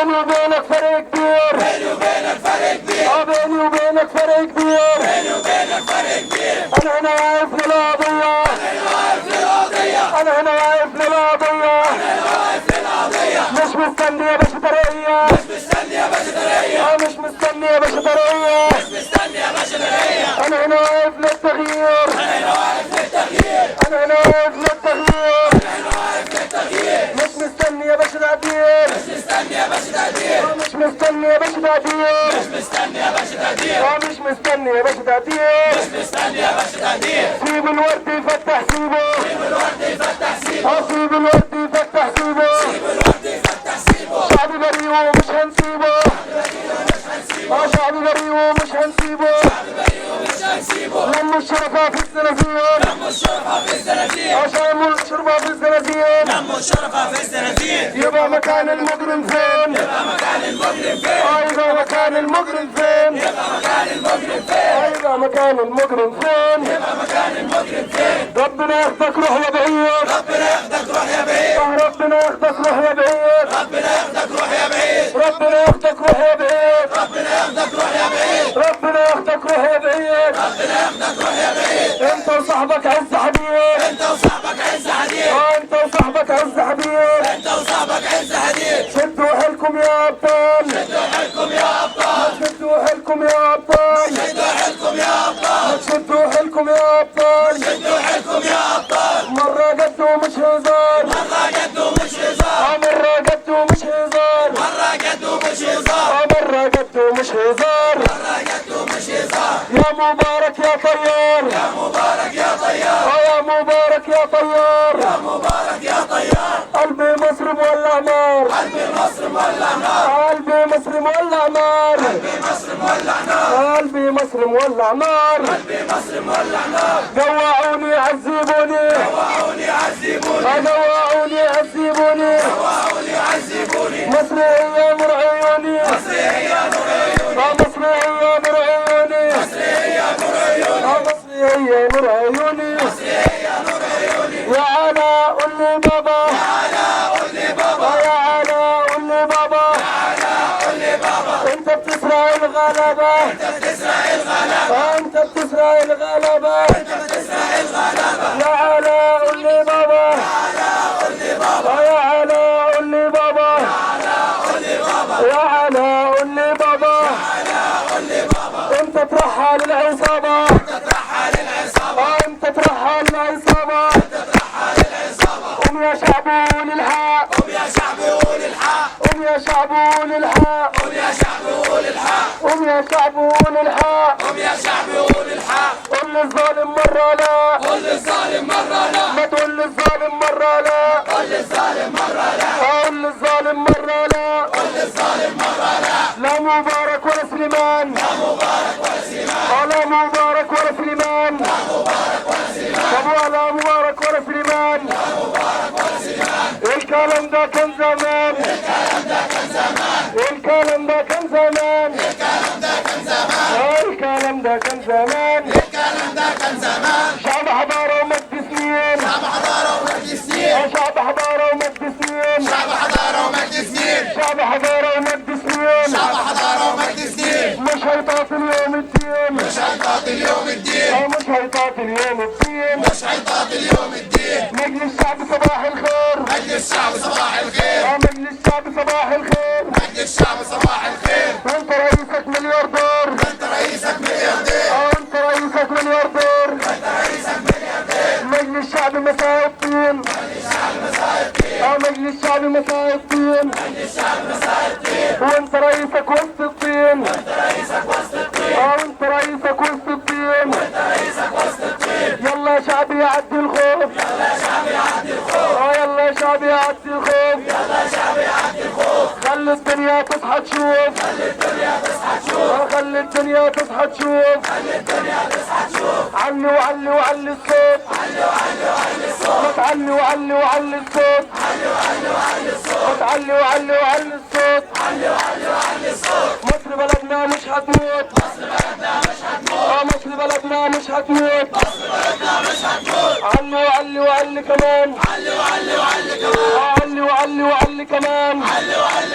بيني وبينك فرق كبير، بيني وبينك فرق كبير، بيني وبينك فرق كبير، بيني وبينك فرق كبير. انا هنا واقف للقضية، انا هنا واقف للقضية، انا هنا واقف للقضية، انا هنا واقف للقضية. مش مستني يا باشا ترقية، مش مستني يا باشا ترقية، مش مستني يا باشا ترقية، مش مستني يا باشا ترقية. انا هنا واقف للتغيير، انا هنا واقف للتغيير، انا هنا واقف للتغيير، انا هنا واقف للتغيير. مش مستني يا باشا تقدير، مش مستني يا باشا تقدير، مش مستني يا باشا تقدير، مش مستني يا باشا تقدير، مش مستني يا باشا تقدير، مش مستني يا باشا تقدير. سيب الورد يفتح سيبه، سيب الورد يفتح سيبه، سيب الورد يفتح سيبه، سيب الورد يفتح سيبه. شعبي بريء ومش هنسيبه، شعبي بريء ومش شعبي بريء ومش هنسيبه، هنسيبه. شعبي بريء ومش هنسيبه. لموا الشرفاء في الزنازين، لموا الشرفاء في الزنازين، عشان الشرفاء في الزنازين، لموا الشرفاء في الزنازين. يبقى مكان المجرم فين؟ يبقى مكان المجرم فين؟ يبقى مكان المجرم فين؟ يبقى مكان المجرم فين؟ يبقى مكان المجرم فين؟ يبقى مكان المجرم فين؟ ربنا ياخدك روح يا بعيد، ربنا ياخدك روح يا بعيد، ربنا ياخدك روح يا بعيد، ربنا ياخدك روح يا بعيد، ربنا ياخدك روح يا بعيد، ربنا ياخدك روح يا بعيد، ربنا ياخدك روح يا بعيد، ربنا ياخدك روح يا بعيد. انت وصاحبك عز حديد، انت وصاحبك عز حديد، انت وصاحبك عز حديد، انت وصاحبك عز حديد. شدوا حيلكم يا ابطال، شدوا حيلكم يا ابطال، شدوا حيلكم يا ابطال، شدوا حيلكم يا ابطال، شدوا حيلكم يا ابطال، شدوا حيلكم يا ابطال. مرة جد ومش هزار، مرة جد ومش هزار، مرة جد ومش هزار، مرة جد ومش هزار، مرة جد ومش هزار، مرة جد ومش هزار. يا مبارك يا طيار، يا مبارك يا طيار، يا مبارك يا طيار، يا مبارك يا طيار. قلبي مصر مولع نار، قلبي مصر مولع نار، قلبي مصر مولع نار، قلبي مصر مولع نار، قلبي مصر مولع نار، قلبي مصر مولع نار. جوعوني عذبوني، جوعوني عذبوني، جوعوني عذبوني، جوعوني عذبوني. مصر هي نور عيوني، مصر هي نور عيوني، مصر هي نور عيوني، مصر هي نور عيوني، مصر هي نور عيوني، مصر هي نور عيوني. يا علاء قول لي بابا، يا علاء قول لي بابا، يا علاء قول لي بابا، يا علاء قول لي بابا. انت بتسرق الغلبة، انت بتسرق الغلبة، انت بتسرق الغلبة، انت بتسرق الغلبة. يا علاء قول لي بابا، يا علاء قول لي بابا، يا علاء قول لي بابا، يا علاء قول لي بابا، يا علاء قول لي بابا، يا علاء قول لي بابا. انت ترحل العصابة، انت ترحل العصابة، انت ترحل العصابة، انت ترحل العصابة. قوم يا شعب قول الحق، قوم يا شعب قول الحق، قوم يا شعب قول الحق، قوم يا شعب قول الحق، قوم يا شعب قول الحق، قوم يا شعب قول الحق. قول للظالم مرة لا، قول للظالم مرة لا، ما تقول للظالم مرة لا، قول للظالم مرة لا، قول للظالم مرة لا، قول للظالم مرة لا. لا مبارك ولا سليمان، لا مبارك ولا سليمان، لا مبارك ولا سليمان، لا مبارك ولا سليمان، طب ولا مبارك ولا سليمان، لا مبارك ولا سليمان. الكلام ده كان زمان، الكلام ده كان زمان، الكلام ده كان زمان، الكلام ده كان زمان، الكلام ده كان زمان، الكلام ده كان زمان. شعب حضارة ومجد سنين، شعب حضارة ومجد سنين، شعب حضارة ومجد سنين، شعب حضارة ومجد سنين، شعب حضارة ومجد سنين، شعب حضارة ومجد سنين. مش هيتعطل يوم الدين، مش هيتعطل يوم الدين، مش هيتعطل يوم الدين، مش هيتعطل يوم الدين. مجلس الشعب صباح الخير، مجلس الشعب صباح الخير، مجلس الشعب صباح الخير، مجلس الشعب صباح الخير. وانت رئيسك ملياردير، انت رئيسك ملياردير، انت رئيسك ملياردير، انت رئيسك ملياردير. مجلس الشعب مساء الطين، مجلس الشعب مساء الطين، مجلس الشعب مساء الطين، مجلس الشعب مساء الطين. وانت رئيسك وسط الطين، وانت رئيسك وسط الطين، وانت رئيسك وسط الطين، وانت رئيسك وسط الطين. يلا يا شعبي يعدي الخوف، يلا يا شعبي يعدي الخوف، يلا يا شعبي يعدي الخوف، يلا يا شعبي يعدي الخوف. خلي الدنيا تصحى تشوف، خلي الدنيا تصحى تشوف، خلي الدنيا تصحى تشوف، خلي الدنيا تصحى تشوف. علي وعلي وعلي الصوت، علي وعلي وعلي الصوت، علي وعلي وعلي الصوت، علي وعلي وعلي الصوت، علي وعلي وعلي الصوت، علي وعلي وعلي الصوت. مصر بلدنا مش هتموت، مصر بلدنا مش هتموت، مصر بلدنا مش هتموت، مصر بلدنا مش هتموت. علي وعلي وعلي كمان، علي وعلي وعلي كمان، علي وعلي وعلي كمان، علي وعلي